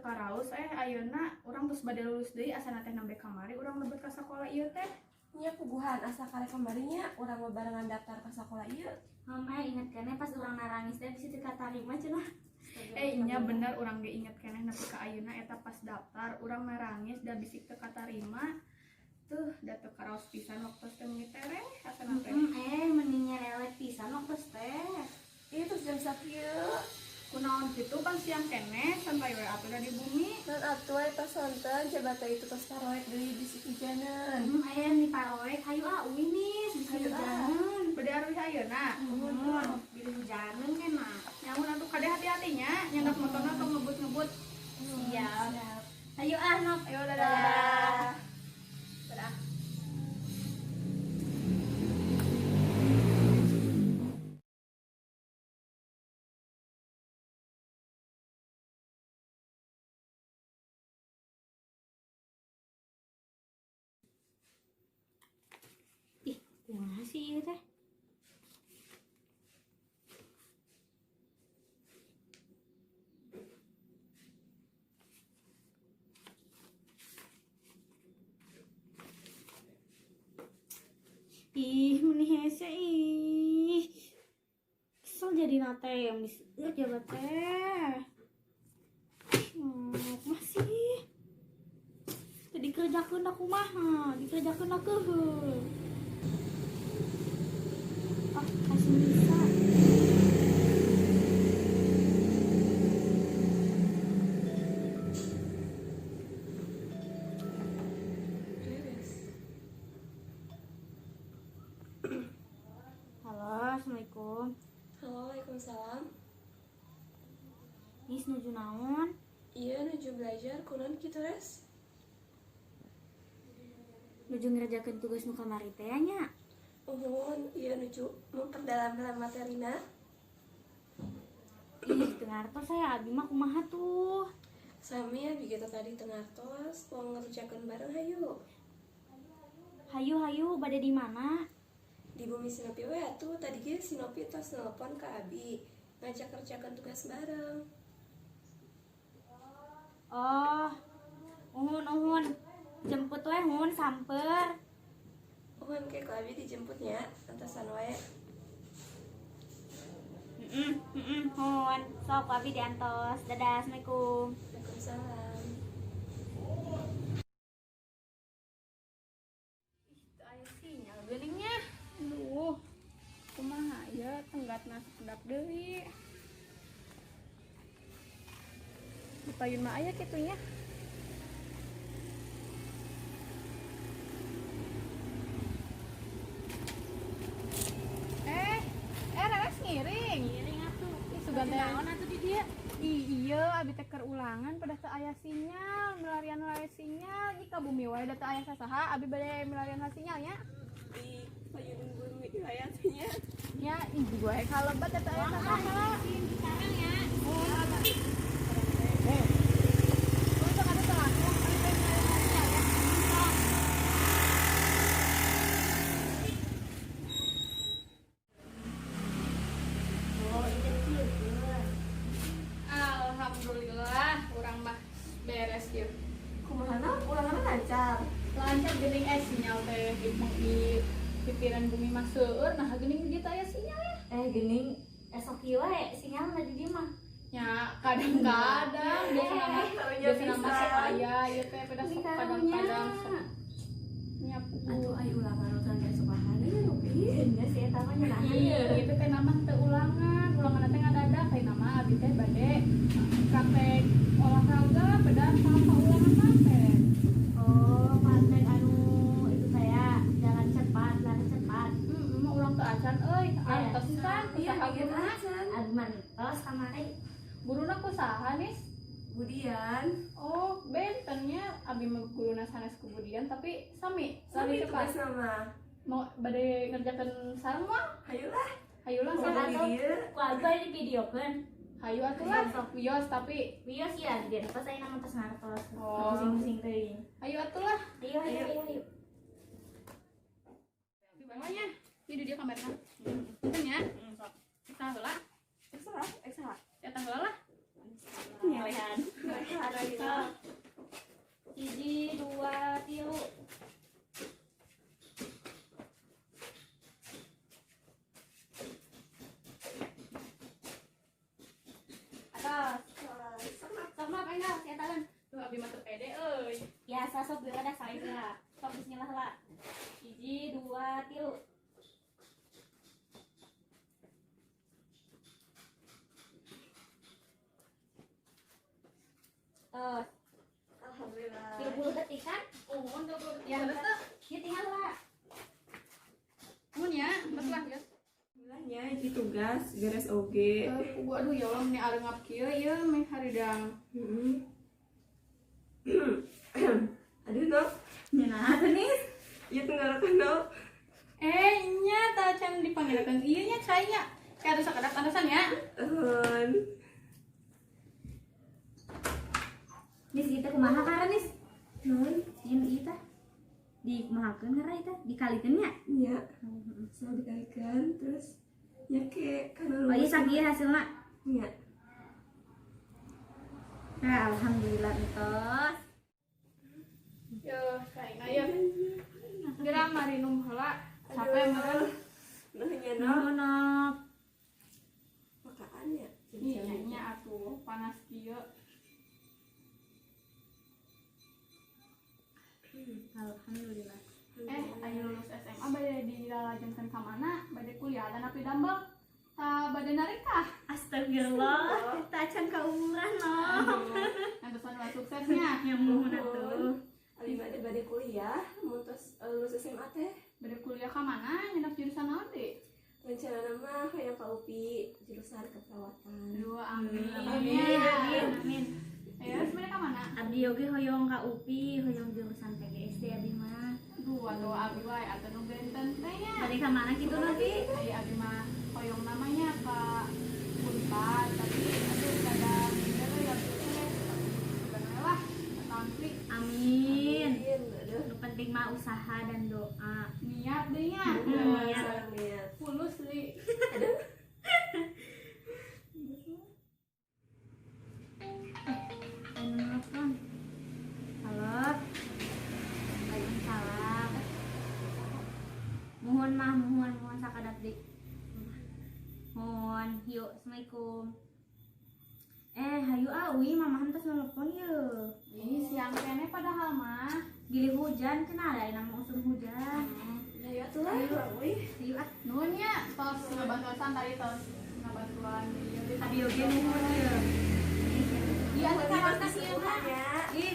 Karaos ayeuna urang tos bade lulus deui, asana teh nembe kamari urang lebet ka sakola ieu teh. Nya, puguhan asa kali kamari nya urang barengan daftar ka sakola ieu. Mama inget keneh pas urang narangis teh bisa dikatarima cenah. Nya bener, urang ge inget keneh nepi ka ayeuna eta pas daftar urang narangis da bisi teu katarima. Tuh, da teu karaos pisan waktu teh meuni tereh asana teh. Mending nyerewet pisan waktu teh. Ih, terus jam sakieu. Kunaon kitu, pan siang keneh, santai we atuh da di bumi. Nan atuh eta sonten coba teh itu tos paroek deui bisi hujanan. Aya nih paroek, hayu ah uih nih, bisa Hayu, ah. hujanan. Bade aruih ayeuna? Muhun, bilih hujanan kan mah. Nya mun atuh, kade hati-hati nya, nyandak motorna tong ngebut-ngebut. Siap. Ayo ah, Nop. Ayo, dadah. Dadah. Ih, kumaha sih ieu teh? Ih, meni hese ih. Kesel jadi nate yang diseur jabat teh. Masih. Tadi dikerjakeun aku kumaha, dikerjakeun aku heuh. Ah, kasih bisa. Beres. Halo, assalamualaikum. Halo, waalaikumsalam. Nis, nuju naon? Iya, nuju belajar, kunaon kitu, Res? Nuju ngerjakeun tugas nu kamari teh nya. Uhun, iya, nuju memperdalam materina. Ih, teu ngartos saya, abi mah kumaha tuh. Sami ya begitu, tadi teu ngartos. Mau ngerjakeun bareng hayu. Hayu hayu, bade di mana? Di bumi si Nopi we atuh, tadi ge si Nopi tos nelpon ke Abi ngajak kerjakan tugas bareng. Oh, uhun uhun. Jemput we, hun, samper. Uhun, ke ku Abi dijemputnya, antosan wae. Heeh, hun. Sok abi diantos. Dadah, assalamualaikum. Waalaikumsalam. Teu aya sinyal geuning nya. Duh. Kumaha ya, tenggatna sakedap deui. Di payun mah aya kitu nya. Reres ngiring. Ngiring atuh. Ih, sugan teh. Naon atuh di dia? Ih, iya, abi teh keur ulangan pada teu aya sinyal, milarian wae sinyal. Jika bumi wae da teu aya sasaha, abi bade milarian sinyal nya. Di payun bumi wae atuh nya. Nya, ih wae kalebat da teu aya sasaha. Di sarang ya. Oh, sok atuh langsung, abi bade milarian sinyal ya. Oh, itu kieu. Alhamdulillah, urang mah beres yeuh. Kumaha, Nop, ulangan lancar? Lancar geuning, sinyal teh di pipiran bumi mah seueur, nah geuning di dieu teu aya sinyal ya. Gening esok kieu wae sinyal mah di dieu mah. Nya, kadang-kadang biasa nama Karunya biasa nama sok pisan. Aya ieu teh pada Ini sok karunya. kadang-kadang sok nya. Atuh ai ulangan ulangan besok ya, Nopi. Enggak sih, eta mah nyenahan. Iya, itu teh nama teu ulangan, ulangan teh ngadadak, kayak nama abi teh bade praktek olahraga pada sama ulangan mah teh. Oh, praktek anu itu saya jalan cepat, lari cepat. Heeh, urang teu acan euy, antosan Iya, kusaha bikin guruna? acan. Abi mah tos kamari. Guruna kusaha, Nis? Budian. Oh, bentennya abi mah guruna sanes ku Budian, tapi sami Sami lari cepat. tugas nama. Mau bade ngerjakeun sareng mah? Hayulah. Hayulah Mau sama. di dieu. Ku abi bade di videokeun. Hayu atuh lah, wios tapi Wios ya, di pas aya nama tos ngartos. Oh. Pusing-pusing teuing. Hayu atuh lah. Ayo ayo ayo ayo. Namanya, ini dia kameranya. Punten ya. Kita heula. Salah, salah. Eta heula lah. Ngelehan. Alhamdulillah. 1, 2, 3. Atas. Sok mah enggal si eta. Tuh abi mah teu pede euy. Biasa sok geura da sae lah. Sok bismillah lah. 1, 2, 3. Alhamdulillah. 30 detik kan? Uhun 30 detik. Ya, Terus tuh. Ya tinggal lah. Mun ya, terus lah ya. Alhamdulillahnya hiji tugas beres oge. Gua aduh ya Allah meni areungap kieu ieu meh haridang. Heeh. Aduh, Nop. Nyeunah atuh nih. Ieu tenggorokan, Nop. Nya tah can dipanggilkeun ieu nya cai nya. Kayak atuh sakedap antosan ya. Ehun. Nis ieu teh kumaha karan nis? Naon? Ieu ieu teh dikumahakeun ngaran ieu teh dikalikeun nya. Nya. So dikalikeun terus nya ke kana Oh iya sakieu hasilna. Nya. Nah, alhamdulillah entos. Yo, caina ya. Geura marinum heula. Capek meureun. Nuh nya, Nop. Nuhun Nop. Makaan nya. Iya nya atuh panas kieu. Alhamdulillah. Ayo lulus SMA bade dilalajengkeun ka mana? Bade kuliah dan api damel. Ta bade narik kah? Astagfirullah, tacan ka umuran Nop. Antosan lah suksesnya. Ya muhun atuh. Abi bade bade kuliah, mun tos lulus SMA teh. Bade kuliah ka mana? Nyenak jurusan naon deui? Rencana mah hoyong ka UPI jurusan keperawatan. Aduh, amin. Amin, amin, amin. Ayo, sebenarnya ka mana? Abdi oge hoyong ka UPI, hoyong jurusan PGSD abdi mah. Aduh, atuh abi wae atuh nu benten teh nya. Bade ka mana kitu nanti? Ai abi mah hoyong namanya ka Unpad, tapi aduh kada minder ya teh. Sebenarnya lah, tampik Amin. Amin. Aduh. Nu penting mah usaha dan doa. niat deh nya. Niat. Sareng niat. Fulus li. Aduh. Anu nelfon. Halo. Waalaikumsalam. Mohon mah, mohon, mohon sakadap deui. Mohon, yuk, assalamualaikum. Hayu ah, uwi mama tos nelpon ye. Ih, siang kene padahal mah. Gili hujan cenah ada enak mau usum hujan. Ya ya tuh lah, wih. Hayu ah, Nuhun nya tos ngabantuan tadi tos ngabantuan ieu abi oge nuhun ye. Iya, atuh sawartos ieu mah. Ya. Ih,